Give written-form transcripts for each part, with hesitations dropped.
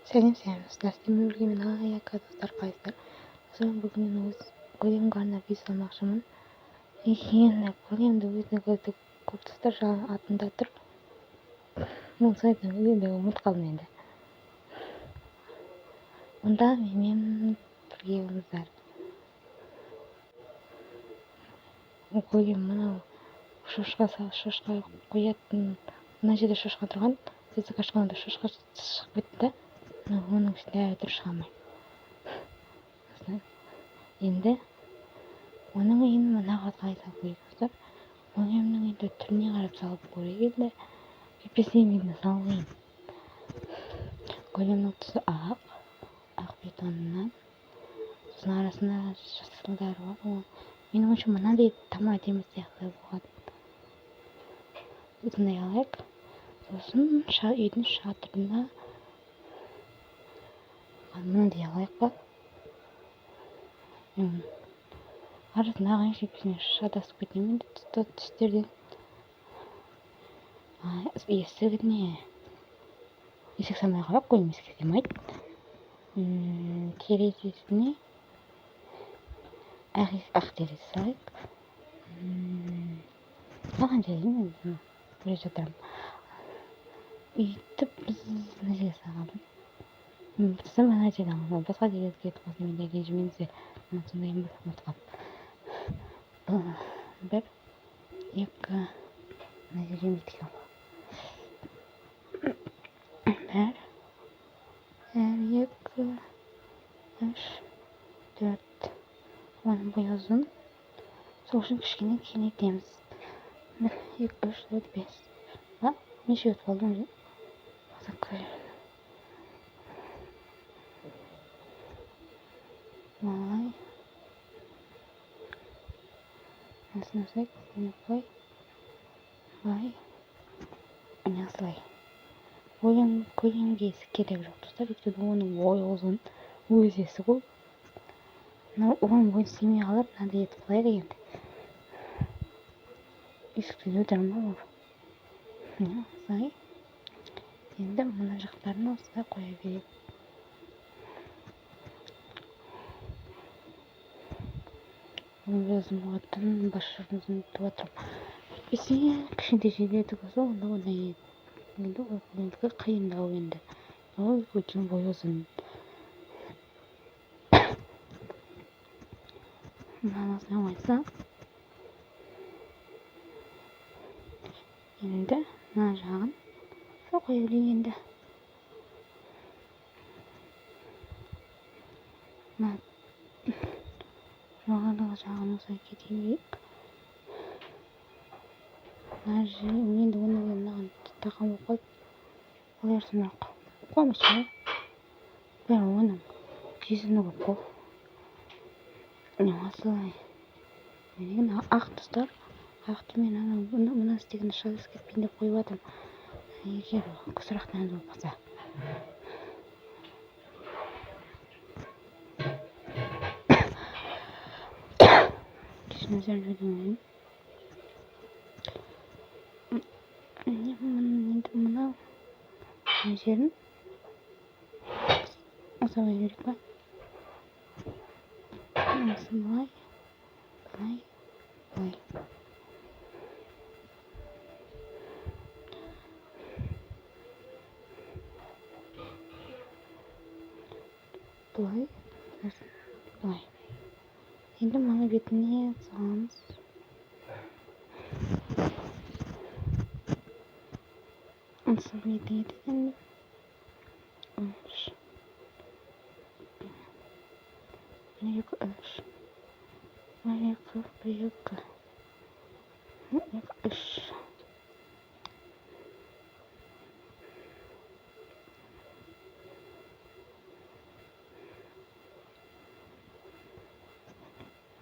Сәлем сәлем достар, сіздермен бірге мен Аяка. Достар, қалайсыздар? Соны бүгін мен өз големге арнап үй салмақшымын. Енді големді өзіңізді көп достар жаңа атында тұр. Мұны сайтын енді ұмытып қалдым енді. Онда менімен бірге болыңыздар. Голем мынау шошқа шошқа қоятын, мына жерде шошқа тұрған, есік ашқанда шошқа шығып кетті да. Оның ішінде әлі тұр, шыға алмай. Енді оның үйін мына қалай салып көрейік, достар. Големнің енді түріне қарап салып көрейік енді. Әйтпесе мен салу қиын. Големнің түсі ақ, ақ бетоннан. Сосын арасында жасылдары бар. Менің ойымша мынандай там әдемі сияқты болған. Осындай алайық. Сосын үйдің шатырына мынандай алайық па? Арасында ағайын шекесіне шатасып кетемін енді түстерден. Есігіне есік салмай қалайық, голем есік салмайды. Терезесіне ақ терезе салайық. Қалған жерін енді көре жатармын. Өйтіп біз мына жерге салғанбыз. Бізді мына жерге алған, басқа жерге кетіп қалса мен де ренжімеңіздер. Мына сондай ұмытып қалып. Бір, екі, мына жерге бүйтіп екен. Бір, екі, үш, төрт. Оның бойы ұзын. Сол үшін кішкене кеңейтеміз. Бір, екі, үш, төрт, бес. А, неше өтіп қалдым өзі? Былай. Мынасын осылай, міне былай, былай, міне осылай. Големге есік керек жоқ, достар, өйткені оның бойы ұзын, өз есігі ол. Мынау оның бойын сыймай қалар, мынандай етіп қылайық енді. Есіктен өте алмай ол. Міне осылай. Енді мына жақтарын осылай қоя берейік. Өзім болатын бас жұртымызды ұмытып жатырмын. Әйтпесе кішкентай жерлерді болса, онда оңай еді. Енді ол големдікі қиындау енді. Ол өйткені бойы ұзын. Мынаны осылай қойсақ. Енді мына жағын осылай қоя берейік енді. Мына жоғарғы жағын осылай кете берейік. Мына жер, енді оны мынаған тақам болып қалды. Қоя берсін бірақ. Қуамайсың ғой. Бәрі оның кесіні көп қой. Міне осылай. Міне ақ достар. Ақты мен ана мына істегенде шатасып кетпейін деп қойып жатырмын. Егер сұрақтарыңыз болып қалса. Кешіріңіздер, жөтелдім. Енді мынау мына жерін осылай керек па? Осылай, былай, былай. Былай, былай. Енді мына бетіне саламыз. Осы бетіне енді. Үш. Бір, екі, үш. Бір, екі, бір, екі. Екі, үш.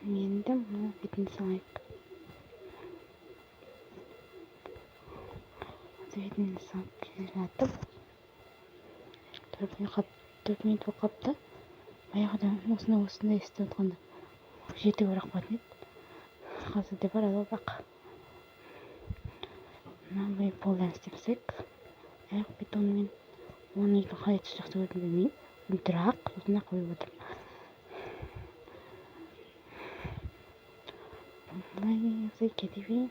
Енді мына бетін салайық. Осы бетін салып келе жатып, 4 минут болып қалыпты. Баяғыда осындай істеп отқанда жеті бірақ болатын еді. Қазір де барады ғой бірақ. Мынандай полдан істеп тастайық. Аяқ бетонмен Оның етін қалай түсті жақсы көретінін білмеймін. Бірақ сосын қойып отырмын. Былай осылай кете берейін.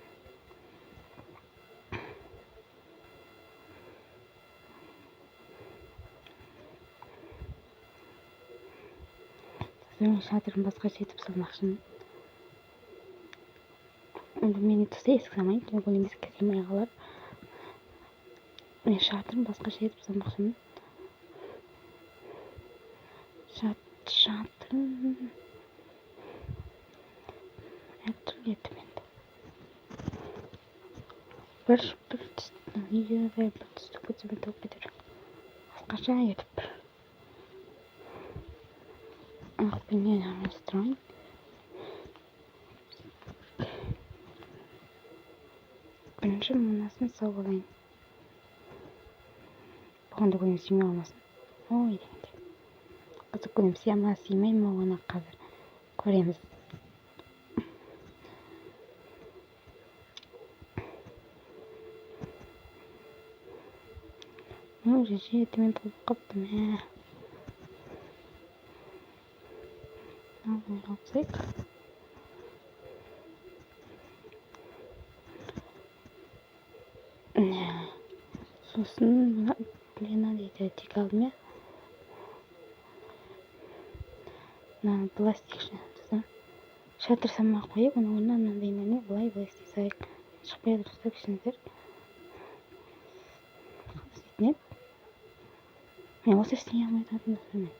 Сосын шатырын басқаша етіп салмақшымын. Енді мен түсте есік салмайын, өйткені бұл есікке сыймай қалар. Мен шатырын басқаша етіп салмақшымын. Шатырын әртүрлі етіп енді. Бір түстің үйі бір түсті көтеріп тауып кетер. Басқаша етіп бір. Ақпенен араластырайын. Бірінші мынасын салып алайын. Бұған да көңілім сыймай қалмасын. Ой дегенде. Қызық көңілім сыя ма, сыймай ма, оны қазір көреміз. Уже жетімен толып қалыпты, мә. Алсайық. Сосын мына нені дейді, тек алдым, иә. Мына пластик шатыр салмай қойып, оның орнына мынандай неме былай былай істей салайық. Шықпай тұрса кішкентай. Істейтін еді. Мен осы істей алмай тұрдым мен.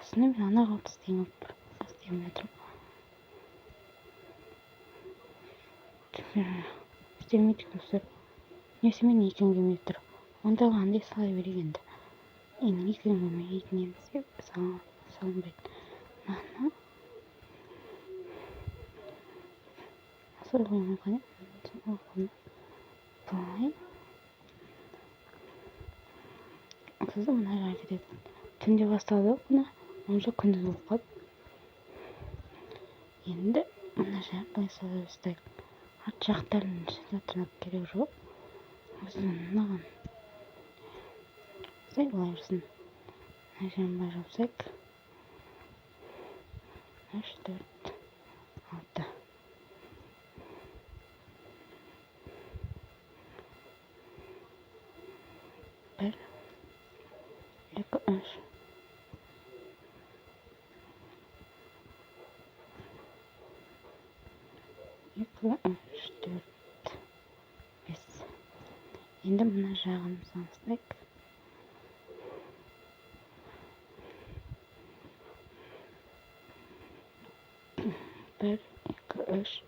Осыны мен ана қылып істей алмай тұрмын. Істемейді екен достар. Несімен екеуін келмей тұр. Онда қандай сала берейік енді. Енді екеуін келмейтін немесе салынбайды. Мынаны солай қоймай қояйын. Былай. Сосын мына жаққа кетеді. Түнде басталды бұны, онша күндіз болып қалды. Енді мына жағын былай сала бастайық. Арт жақтарын шатырнап керек жоқ. Осыны мынаған осылай былай тұрсын. Мына жерін былай жапсақ. 3, 4, 6. 1, 2, 3. 2, 3, 4, 5. Енді мына жағын салыстырайық. 1, 2, 3,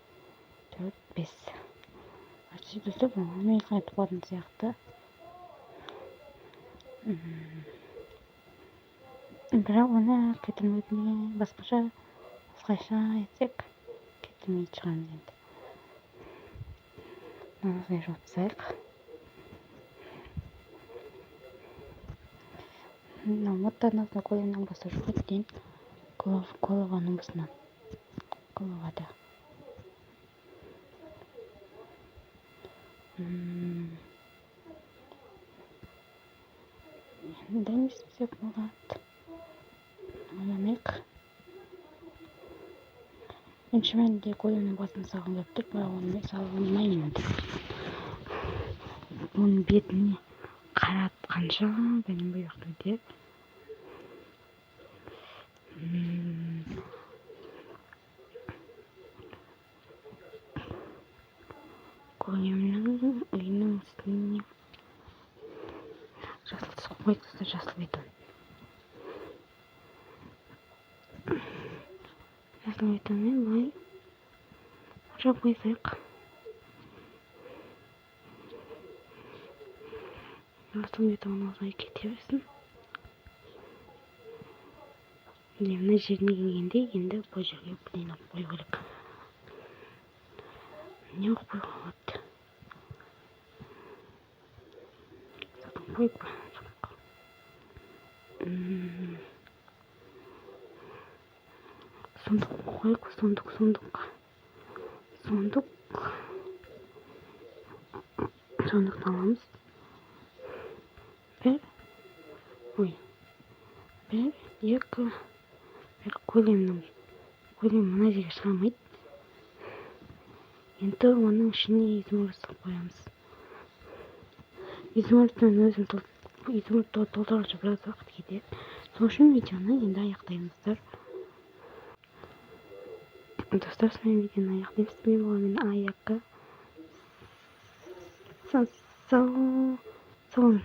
4, 5. Açı достар, бұны қайтып қоятын сияқты. Бірақ оны кетірмейтін басқаша етсек кетірмейтін шығармыз енді. Мынаны жауып тастайық. Мынау моттардың астына големнің басы жоқ екен. Голованың басынан. Головада. Енді не істесек болады? Ойланайық. Бірінші мен де големнің басын салғым келіп тұр, бірақ оны мен сала алмаймын. Оның бетіне қаратқанша бәлем бұл жақта өтеді. Големнің үйінің үстіне жасыл түс қойып қойды, жасыл бетон. Жасыл бетонмен былай жауып қойсақ. Жасыл бетон осылай кете берсін. Міне мына жеріне келгенде енді бұл жерге бірдеңе қою керек. Не қоюға болады? Қойып сундук қояйық, сундук, сундук, сундук. Сондықтан аламыз. Бір, ой, бір, екі, бір. Көлемі мына жерге шыға алмайды. Енді оның ішіне изумруд салып қоямыз. Изумрудтың өзін, изумрудты толтырғанша біраз уақыт кетеді. Сол үшін видеоны енді аяқтаймыз. Достар, сонымен видеоны аяқтаймыз. Мен болған Аяка. Сау сау.